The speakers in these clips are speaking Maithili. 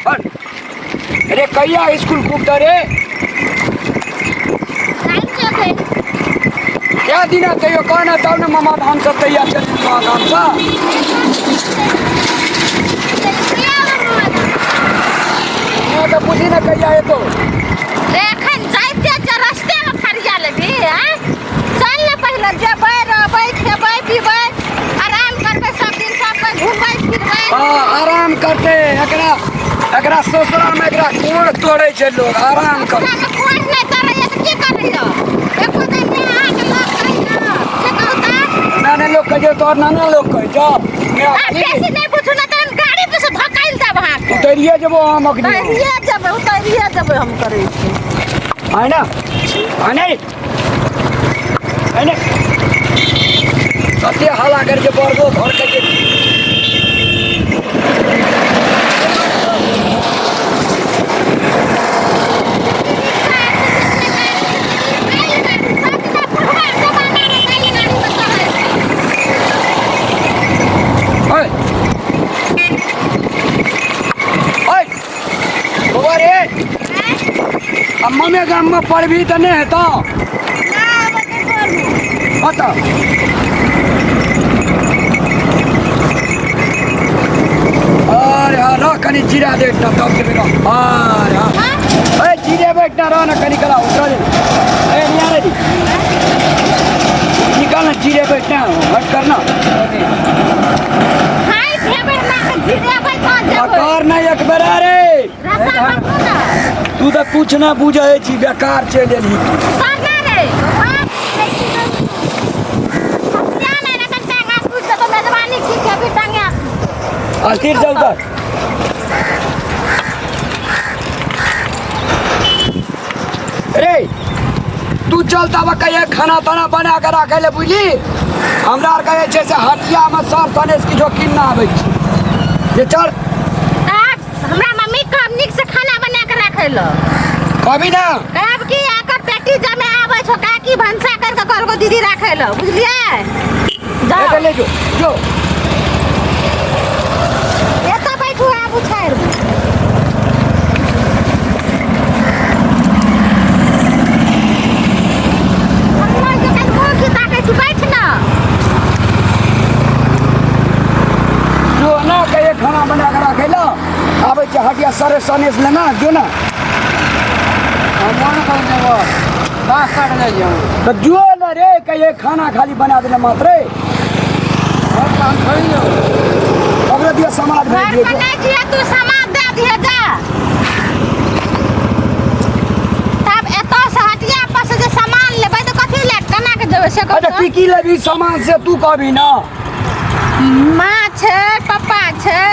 हट। अरे कहिया स्कूल खुलतै रे? टाइम चलतै। क्या दिना तैयो कहना तब ने मामा धाम सब तैयार चल मामा धाम सँ। यहाँ तऽ पूछी ने कहिया एतो। एखन जाइते जे रस्तेमे फरिया लेबही आँय? चल ने पहिले जेबै रहबै खेबै पीबै आराम करबै सब दिन सब कोइ घुमबै फिरबै। हाँ आराम करते एकरा एकरा ससुरा में एकरा कोड़ तोड़े छै लोग आराम कर। ससुरामे कोइ नहि करैया तऽ की करैया? एको दिन नहि अहाँके लोक कहैया से कहू तऽ। नाने लोग कहे तोहर नाना लोग कहे जा। आ बेसी नहि पूछू ने तऽ हम गाड़ी पर से धकेल देब अहाँके। उतरिए जेबो हम अखनी। उतरिए जेबै उतरिए जेबै हम करै छी। आय ना आय नहीं आय नहीं कते हल्ला कर के बड़गो घर के जे ओए ओए बौआ रे आ ममे गाममे पढ़बही तऽ नहि हेतौ बता। अरे हाँ रह कनी जीरा दे एकटा तब देबै रह। अरे हाँ ए जीरे एकटा रह ना कनी कला उतरा दे ए नहीं आ रही निकाल ना जीरे एकटा हट करना कर ना एक बेर रे तू तऽ कुछ ना बुझै छी बेकार चलि एलही तू। अस्थिर चल तर रे तू चल तब कहिए खाना ताना बना के राखे ले बुझली। हमरा आर कहै छै से हटियामे सर सनेस किछो कीन ना आबै छै जे चल। हमरा मम्मी कब नीक से खाना बना के राखे लो कभी ना कहब कि एकर बेटी जमे आबै छौ काकी भनसा कर के कहलको दीदी राखे लो बुझलियै। जाओ ले जो जो एतऽ बैठू आबू छाड़ि बैठ ना जो ना कहिए खाना बना के राखे ला आबै छै हटिया सरे सनेस लेना जो ना मन कर देबो बास काट ले जाओ तो जो ना रे कहिए खाना खाली बना देले मात्र और काम छोड़ दो ओकरा दिया समाज भेज घर दियो पर नहीं जिया तू समाज दे दिए जा। तब एतऽ से हटिया पर से जे सामान लेबै तऽ कथी ले केना के जेबै से कहू अच्छा तऽ? की की लेबी सामान से तू कहबी ना। माँ छै पप्पा छै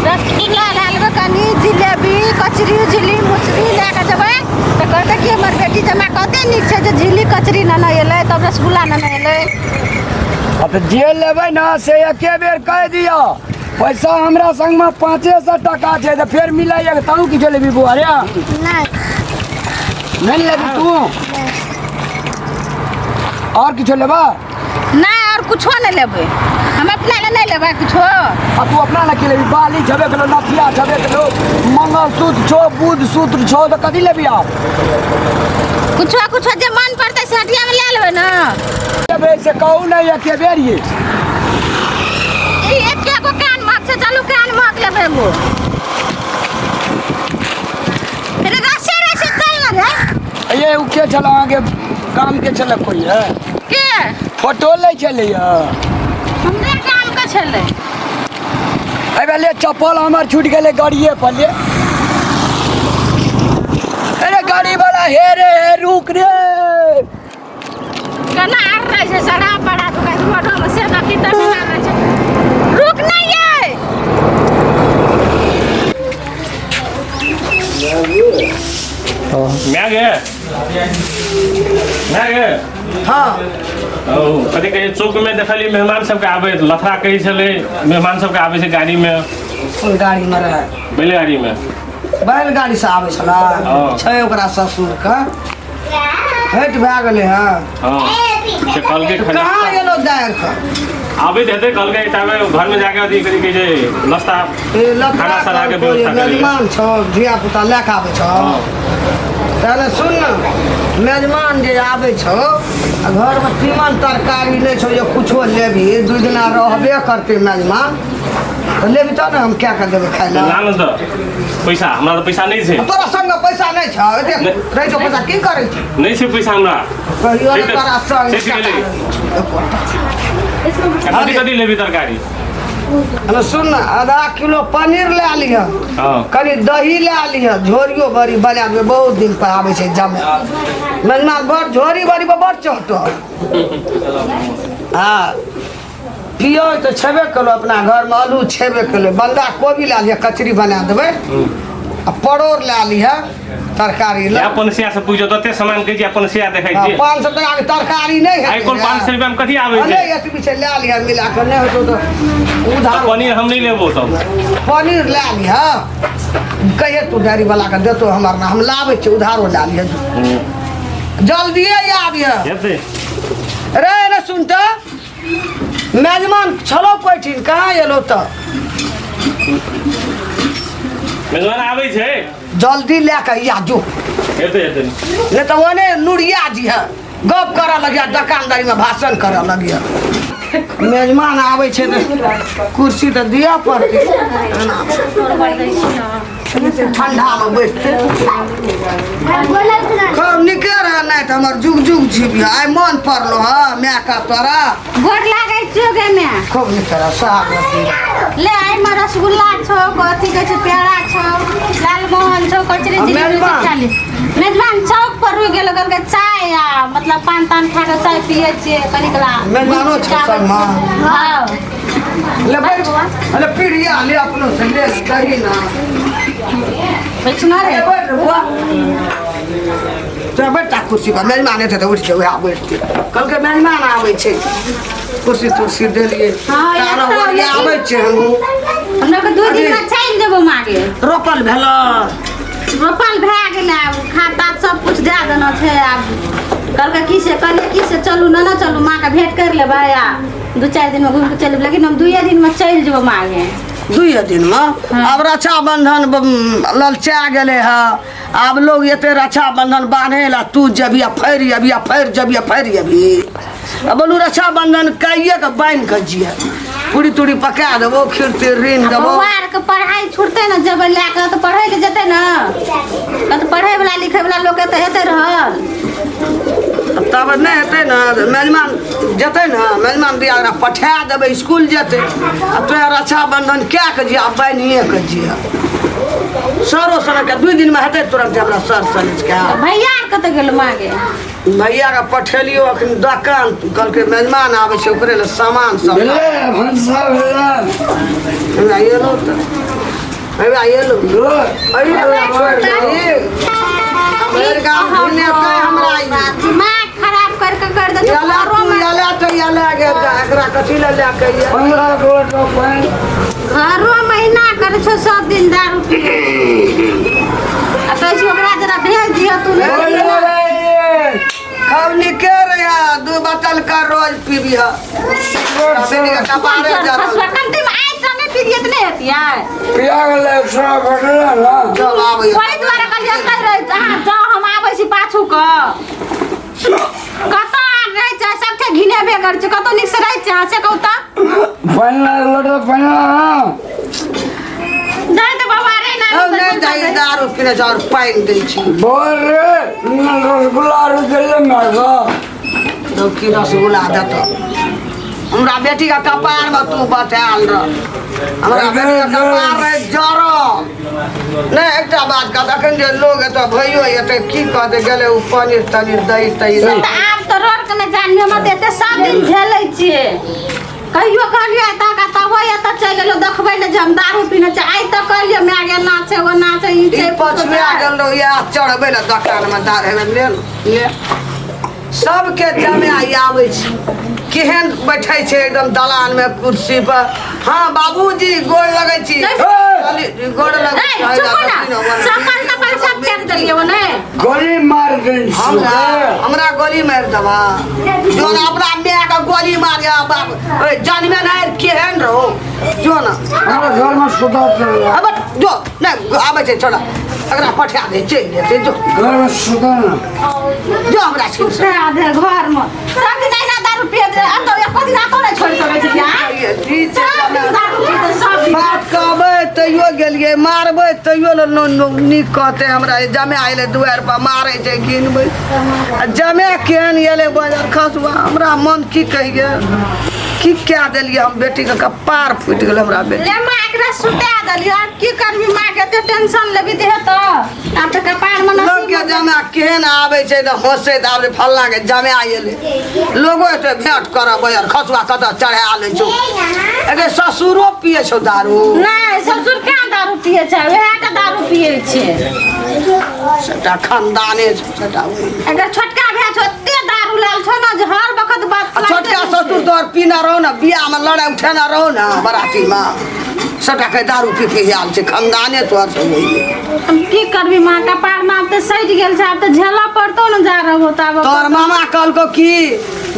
रसगुल्ला लए लेबै कनी जिलेबी कचरी झिल्ली मुचरी लए कऽ जेबै तऽ कहतै कि हमर बेटी जमा कते नीक छै जे झिल्ली कचरी नेने एलै तब रसगुल्ला नेने एलै। आ तऽ जे लेबै ने से एके बेर कहि दिअ पैसा हमरा संगमे 500 टका छै तऽ फेर मिलाइए तहूँ किछो लेबी बौआ रे? नहि नहि लेबी तू? आओर किछो लेबा? नहि और कुछो नहि लेबै हम अपना लए नहि लेबै कुछो। आ तू अपना लए की लेबी? बाली छबे केलो नथिया छबे केलो मंगलसूत्र छौ बुध सूत्र छौ तऽ कथी लेबी आब? कुछो कुछो जे मन पड़तै से हटियामे लए लेबै ने। लेबै से कहू नहि एके बेर ये। ई एके गो कान महक छै चलू कान महक लेबै एगो। अरे रसे रसे चल ना रे। ये उ के छल अहाँके गाम के छल कोई है? के? फोटो लै छलै हमरे गाम के छलै। अबे ले चप्पल हमर छूट गेलै गाड़िए पर ले। अरे गाड़ी वाला हे रे हे रुक रे। केना आर रहै छै शराब बड़ा दुकान रोडो में से देखी तऽ केना रहै छै। रुक नहीं ये। माय गे माय गे। हाँ। ओ कथी कहै छै चौक में देखलियै मेहमान सबके आबै लफड़ा कहै छलै मेहमान सबके आबै छै गाड़ी में। कोन गाड़ी में रहै? बैलगाड़ी में। बैलगाड़ी से आबै छलै? हाँ। छै ओकरा ससुर के भेंट भए गेलै हँ। हाँ से कहलकै खाली कहाँ गेलो दायर कर आबैत हेतै कहलकै ताबे घरमे जाके अथी कथी कहै छै नाश्ता ए, लफड़ा खाना साना के करको जे व्यवस्था करै। मेजबान छौ धिया पुता लए कऽ आबै छौ ताले सुन ने मेजबान जे आबै छौ आ घरमे तीमन तरकारी नहि छौ जे कुछो लेबही दू दिना रहबे करतै मेजबान तऽ लेबही तब ने हम कए कऽ देबै खाय लए ला ने तऽ पैसा हमरा तऽ पैसा नहि छै तोरा संग पैसा नहि छौ एते नहि। रहै छौ पैसा की करै छी नहि छै पैसा हमरा कहियो ने ठीक तोरा संग ठीक गेलै। टाका आ कथी कथी लेबही तरकारी अरे सुन ने आधा किलो पनीर लए लिह हँ कनि दही लए लिह झोरियो बड़ी बना देबै बहुत दिन पर आबै छै जमे मेजमा बड़ झोरी बड़ी पर बड़ चोट हँ पियाज तऽ छेबे केलहुँ अपना घरमे आलू छेबे केलहुँ बन्धा कोबी लए लिह कचरी बना देबै आ परोड़ लए लिह तरकारी लए अपन सिया से पूछो तते सामान कहै छी अपन सिया देखै छी 500 टका के तरकारी नहि आइ कोन 500 रुपया में कथी आबै छै नहि एतबी छै लए लिह मिला कऽ नहि होतौ तऽ उधार पनीर हम नहि लेबो तब पनीर लए लिह कहिए तू डायरी वाला के देतो हमर ना हम लाबै छी उधारो लए लिह जल्दिए आबिह हेतै रे रे सुन तऽ मेजबान छलो कोइठिन कहाँ एलो तऽ मेजबान आबै छै जल्दी लए कऽ या जो हेतै हेतै नहि तऽ ओने नुरिया जी है गप करऽ लगिया दोकानदारीमे भाषण करऽ लगिया मेजबान आबै छै तऽ कुर्सी तऽ दिअ पड़तै ठंडामे बैठतै खूब नीके रह नहि तऽ हमर जुग जुग जीवी आइ मन पड़लो हँ मायके तोरा गोर लागै छियो गे माय खूब नीक रह सोहागवती रह। ले एहिमे रसगुल्ला छौ कथी कहै छै पेड़ा छौ लालमोहन छौ कचरी आ जिलेबी सब मेजबान? खा ले मेजबान चौक पर रुकि गेल कहलकै चाय आ मतलब पान तान खा कऽ चाय पियै छियै कनिकला मेजबानो छौ संगमे? हँ ले बैठ अरे पीढ़िया ले अपनो से ले दही ना बैठना रे ले बैठ बुआ चल बैठ ता कुर्सी पर मेजबान एतै तऽ उठि के उएह बैठतै कहलकै मेजबान आबै छै कुर्सी तुर्सी देलियै हाँ, तारा एतऽ ओरिया आबै छै हमहूँ हमरा के दू दिन में चलि जेबो मागे रोपल भेल रोपल भए गेलै आब खाद ताद सब कुछ दए देना छै आब कहलकै की से कहलियै की से चलू ने चलू माँके भेंट करि लेबै आ दू चारि दिनमे घुमि कऽ चलि जेबै लेकिन हम दुइए दिनमे चलि जेबो मागे दुइए दिनमे हाँ। आब रक्षाबंधन ललचा गेलै हँ आब लोग एते रक्षाबंधन बान्हे ला तू जबी आ फैर अबी आ फैर जबी आ फैर अबी आ बोलू रक्षाबंधन काइए के बान्हि के जिए पूरी तूरी पका देबो खीर तीर ऋण देबो बौआ आरके पढ़ाइ छुटतै ने जेबै लए कऽ तऽ पढ़ै लए जेतै ने तऽ पढ़ैवला लिखैवला लोकके तऽ हेतै रहल तब नहि हेतै ने मेजबान जेतै ने मेजबान दिया ओकरा पठा देबै इसकुल जेतै आ तोरा रक्षाबंधन कए के जिया बान्हिए के जिया सरो सनक दू दिनमे हेतै तुरन्त हमरा सर सनेजके भैया आर कतऽ गेल मागे भैयाके पठेलियो अखन दोकान कहलकै मेजबान आबै छै ओकरे लए सामान सब भेलै भनसा भेलै हमरा एलो तऽ हमरा एलो भरि गाम घुमेतै हमरा ई। दिमाग खराब करके कर दे एला तू एला तऽ एला गेल एकरा कथी लए लए के अइयै? 15 गोट पानि घरो महीना करै छौ सब दिन दारू पियै आ कहै छी ओकरा जरा भेज दिअ तू नहि खूब नीके रहिया दू बोतल का रोज पीबिह कपारे जरल कमती में आइ तऽ नहि पीबियै तऽ नहि हेतियै पिया गेलै सौ घटलै ने चल आबै ओहि दुआरे कहलियै कहि रहै अहाँ जाउ हम आबै छी पाछू कऽ कतऽ अहाँ रहै छै सबठे घिनेबे करै छै कतौ नीकसँ रहै छै अहाँ से कहू तऽ पानि लोटा पानि जाय तऽ बाबा रे ना हम नहि जाइ दारू पीने छै आओर पानि दै छी बोल रे रसगुल्ला आर देले माय तो की रसगुल्ला देतो हमरा बेटीके कपारमे तू बतायल रह हमरा बेटीके कपार रहे जरल नहि एकटा बात कह अखन जे लोग एतऽ भइयो एतै की कहतै गेलै ओ पनीर तनीर दही तही तऽ आब तऽ रोड के नहि जानियो मत एते सब दिन झेलै छियै कहियो कहलियै एतऽ का तबो एतऽ चलि एलहुँ देखबै ने जे हम दारू पीने छियै आइ तक कहलियै माय गे एना छै ओना छै ई ई छै पछुआ गेल रहौ इएह चढ़बै लए दोकानमे दारू हेबे ले ले सबके जमाइ आबै छै केहन बैठै छै एकदम दलानमे कुर्सी पर हँ बाबूजी गोर लगै छी नहीं। कहली, गोर लगै ए, छी चुप ना चप्पल तप्पल सब सब फेंक देलियै ओ नहि गोली मार देन हमरा हमरा गोली मारि देबा जो ना अपना माय के गोली मारिया बाप ओए जानमे नहि केहन रहो जो ना हमरा घर में सुता अब जो नहि आबै छै छोड़ा एकरा पठा दे चलि जेतै जो घर में सुता ना जो हमरा छिन से सुता दे घर में सब दिन अहिना दारू पिए दे अब तो एको दिन आतो नहि छोड़ि सकै छै आ? सब दिन दारू पीते सब दिन बात कहबै तैयो गेलियै मारबै तैयो ने नीक कहतै हमरा जमे अयलै दुआरि पर मारै छै गिनबै आ जमे केहन एलै बजर खसुआ हमरा मन की कहियै की कए देलियै हम बेटीके कपार फूटि गेलै हमरा बेटी ले माँ एकरा सुता देलियै आब की करबी माँ के एते टेंशन लेबी देह तऽ आब तऽ कपार में लोक के जमा केहन आबै छै तऽ हँसैत आबै फल्लाँ के जमा एलै लोगो एते भेंट करऽ बजर खसुआ कतऽ चढ़ा लै छौ एके ससुरो पियै छौ दारू नहि ससुर कहाँ दारू पियै छै वएह के दारू पियै छै सबटा खानदाने छौ सबटा ओहि। एकर छोटका भाय छौ एते दारू लाल छौ ने जे हर वक्त बात आ छोटका ससुर तोहर पीना रहो ने बियाहमे लड़ाइ उठेना रहो ने बरातीमे सबटा के दारू पी पी आयल छै खानदाने तोहर सब ओहि हम की करबी माँ कपार में आब तऽ सटि गेल छै आब तऽ झेलऽ पड़तौ ने जा रहो तब तोहर मामा कहलको की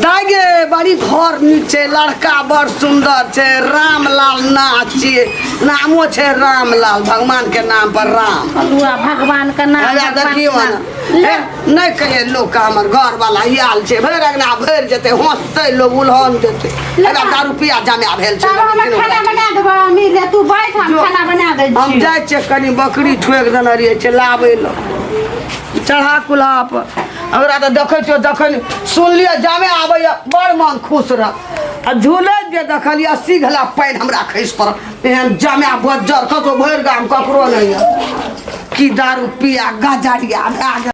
दाइ गे बड़ी घर नीक छै लड़का बड़ सुन्दर छै रामलाल नाच छियै नामो छै रामलाल भगवान के नाम पर राम अलुआ भगवान के नाम हमरा भगवान देखियौ के ने नाम। हे, नहि कहियै लोक के हमर घर वाला आयल छै भरि अंगना भरि जेतै हँसतै लोक उलहन देतै एकरा दारू पिया जमा भेल छै तब हम खाना बना देबो मम्मी ले तू बैठ हम खाना बना दै हम छी जाइ छियै कनि बकरी ठोकि देने रहियै छै लाबै लए चढ़ा कुल्हा पर ओकरा तऽ देखै छियै जखन सुनलियै जामे आबैए बड़ मन खुश रह आ झूलैत जे देखलियै 80 घला पानि हमरा खसि पड़ल एहन जामे बज्जर कतौ भरि गाम ककरो नहि यऽ की दारू पिया गजरिया भए गेल।